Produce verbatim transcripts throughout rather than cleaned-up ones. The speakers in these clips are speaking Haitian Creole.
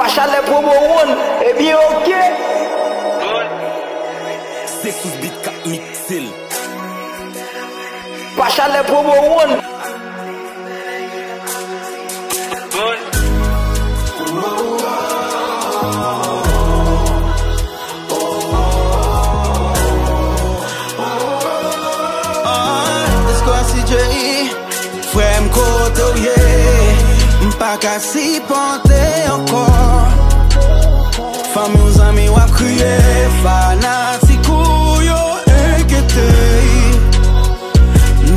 Pa chalè promo one, ebyen oke. Se sou beat k ap mikse l. Pa chalè promo one. Ah, Escrossy J. Frè m, kote w ye? M pa ka sipòte ankò. Fanmi w, zanmi w ap kriye, fanatik ou yo enkyete.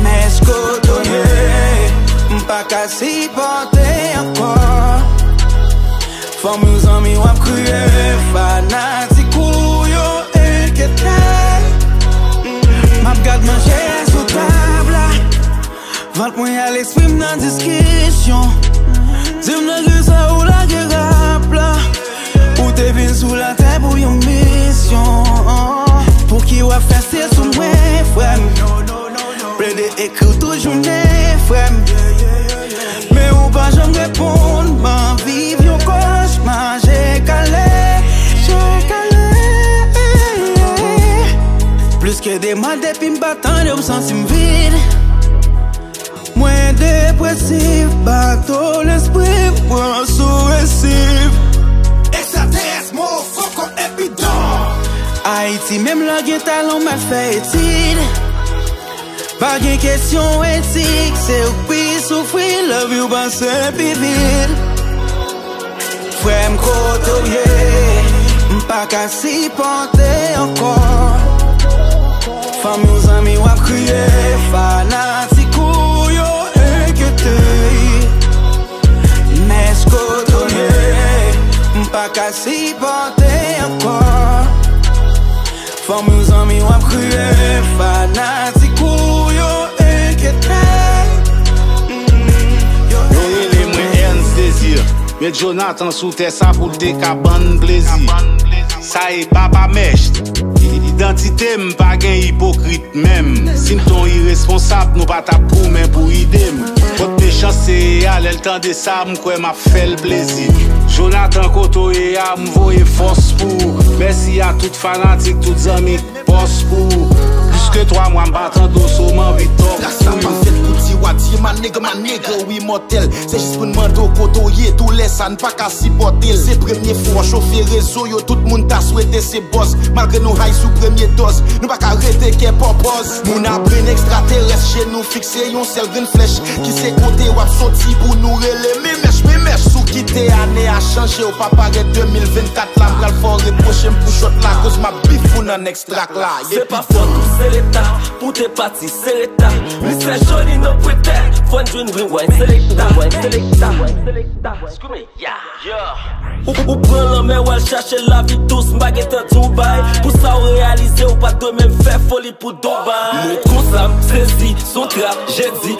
Mès, kote w ye? M pa ka sipòte ankò. Fanmi w, zanmi w ap kriye, fanatik ou yo enkyete. M ap gad manje sou tab la. Vant mwen a lespri m nan diskisyon. Di m nan kisa ou lage rap la. Ou te vin sou latè pou yon misyon. Pouki w ap fè se sou mwen, frè m? Plede ekri w tout jounen, frè m. Men ou pa janm reponn, m ap viv yon kochma, je kale, je kale. Plis ke de mwa depi m pa tande w, m santi m vid. Mwen depresif, bato lespri m pran sou resif. X A T S, mofoko, epi don. Ayiti, menm lè w gen talan, w mal fè etid. Pa gen kesyon etik, se ou k pi soufri, love you pase pi vit. Frè m, kote w ye? M pa ka sipòte ankò. Fanmi w, zanmi w ap kriye, fanatik ou yo enkyete. Mès, kote w ye? M pa ka sipòte ankò. Fanmi w, zanmi w ap kriye, fanatik ou yo enkyete. Mm, yo. Yo rele mwen Ernst Désir. Met Jonathan sou tè sa pou l te ka ban n plezi. Sa e papa mèch. Idantite m pa gen ipokrit menm. Si m t on iresponsab, nou pa t ap goumen pou ide m. Kot mechanste ye a, lè l tande sa, m kwè m ap fè l plezi. Jonathan, kote w ye a, m voye fòs pou ou. Mèsi a tout fanatik, tout zanmi. Pòs pou ou. Plis ke twa mwa m pa tande w, so m anvi tòk. Rasta pa fèt pou ti wa, di ma nèg, ma nèg, wi mòtèl. Se jis pou n mande w kote w ye, doulè sa n pa ka sipòte l. Se premye fwa w chofe rezo yo, tout moun ta swete se bòs. Malgre nou high sou premye dòz, nou pa ka rete kè pòpòz. Moun ap ren ekstraterès, je nou fikse yon sèl grenn flèch. Ki se kote w ap soti pou nou rele men mèch, men mèch. Si w kite ane a chanje, w pa parèt de mil vennkat la, m pral fè w repwoche m pou chòt la, koz m ap bif ou nan nèks trak la. Se pa fòt ou, se leta, pou te pati, se reta. Misye joli, non pwetè, fò n jwenn rewind selekta. Ou, ou pran lanmè, w al chache lavi dous, m pa gentan di w bay. Pou sa w reyalize, ou pa t dwe menm fè foli pou Dubai. Mwen konsa, m sezi, s on trajedi.